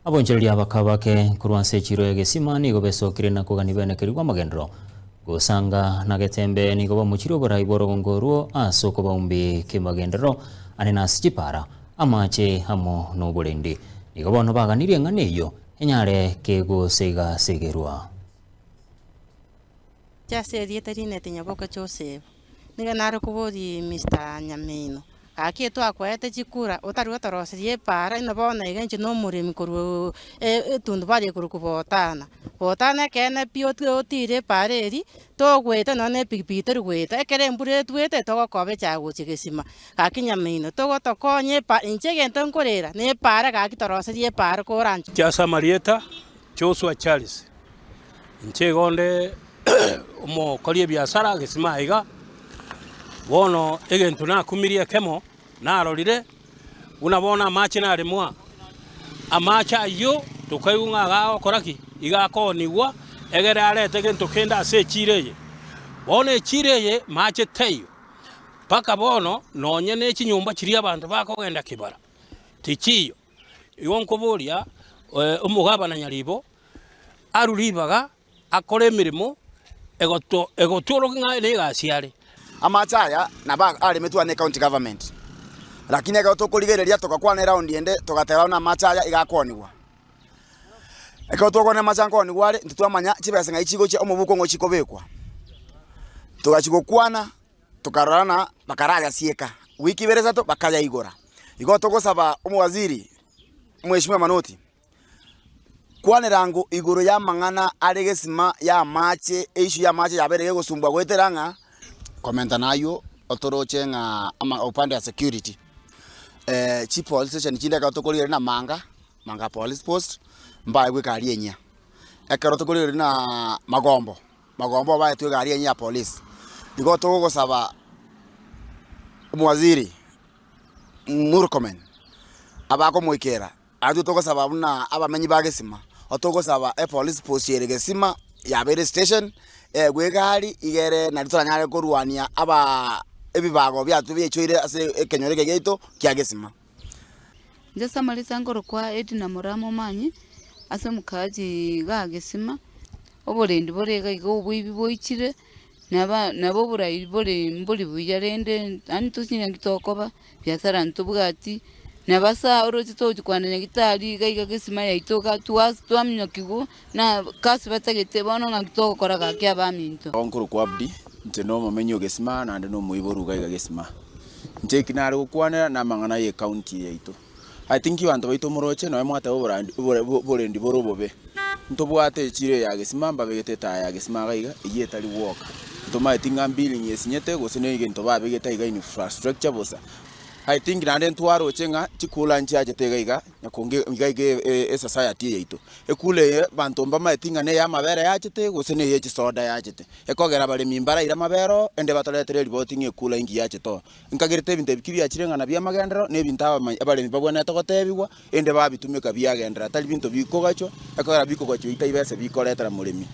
Abonchoreria abake-abake korwa ase echiiro ya Gesima nigo besokire na kogania benekerigwe amagenderero. Gosanga na Getembe nigo bamochirie oborai bw'orogongo orwo ase okobaumbi kemagenderero ane nase chipara, amache amo noborendi. Nigo bono baganirie eng'ana eyio enyare kegoseiga-seigerwa. Inche ase erieta rinete Nyaboke Joseph, nigo nare koboria Mister Nyamino, gaki etwakoete chikura otari gotoroseria epaara ino bono iga inche na omoremi korwa etundubari ekorokwa Botana. Botana ekeene pi otire epaara eria, togoeta nonya na epikipiki tori goeta, ekero embura etwete togokoba echaye gochia gesima. Gaki Nyamino, togotokonya epa inche egento nkorera na epaara gaki toroserie epaara koranche. Inche ase amarieta Joshua Charles. Inche igo onde omokori ebiasara gesima aiga, bono egento nakumirie ekemo, narorire, buna bono amache naremwa, amache ayio tokaigwa ng'a iga agokora ki? Iga akoonigwa, egere arete gento kende ase echiro eye. Bono echiro eye mache taiyo, mpaka bono nonye ne chinyomba chiria abanto bakogenda kibara, tichiyo. Igo nkoboria omogabana nyaribo, arue ribaga akore emeremo egotworokia ng'a negasi are. Amache aya nabo aremetwe ane ecounty government, lakini ekero tokorigereria togakwana eround ende togateba buna amache aya iga akoonigwa. Ekero twakwana amache aya nkoonigwa are, intwe twamanya chibesa ng'ai chigochia omobuko ng'o chikobekwa. Togachia gokwana tokarora ng'a bakarayasieka, wiki ibere isato bakayaigora. Igo togosaba omowaziri, Mheshimiwa Manoti, Kwanera ango igoro y'amang'ana are gesima y'amache, eissue y'amache yabeire gegosumbua goetera ng'a komenta nayio otoroche ng'a ama upande ya security chipolice station chinde ekero tokorigereria na Manga, Manga police post, mbaegwe egari enyia. Ekero tokorigereria na Magombo, Magombo baetwe egari enyia ya police. Igo togosaba omowaziri Murkomen abakomoikera. Intwe togosaba buna abamenyi ba Gesima, togosaba epolice post ere Gesima yabeire estation, eegwe egari igere nario toranyare korwania aba ebibago biato biaichoire ase ekenyoro eke giaito kia Gesima. Inche ase amarita nkorokwa Edna Moraa Momanyi, ase omokaachi igaa Gesima, oborendi bore iga iga oboibi boichire. Naba nabo oborai bore mbori buya rende yaani tosinye naki tokoba, biasara ntobwati, nabasa oroche togochi kwana nyagetari iga iga gesima yaito iga twas twaminyokigwa na kasi batagete bono ng'aki togokora gaki abaminto. Nkorokwa Abdi, inche na omomenyi o Gesima naende na omoiboru iga iga Gesima. Inche eki nare gokwanera na amang'ana ye ecounty eye yaito. I think abanto baito moroche nonye mwateba oborandi obore oborendi bore obobe, ntobwate echiro eye ya Gesima mbabegete etaya ya Gesima iga iga, eyio etari gwoka. Ntomaeti ng'a mbilling esinyete gose na egento babegete iga infrastructure bosa. I think naende ntwaroche ng'a chikula nchiachete iga iga nyakonge iga iga esociety eye yaito. Ekula eye abanto mbamaeti ng'a neye amabere yachete gose neye chisoda yachete. Ekogera abaremi mbaraire amabere oo, ende batoretere eripoti ng'a ekula inki yachete oo. Nkagerete ebinto ebi kibiachire ng'a nabi'amagenderero, na ebinto abaremi babwenerete gotebigwa, erinde babitumeka biagenderera, tari binto bikogachwa, ekogera bikogachwa ebi tari besa bikoretera moremi.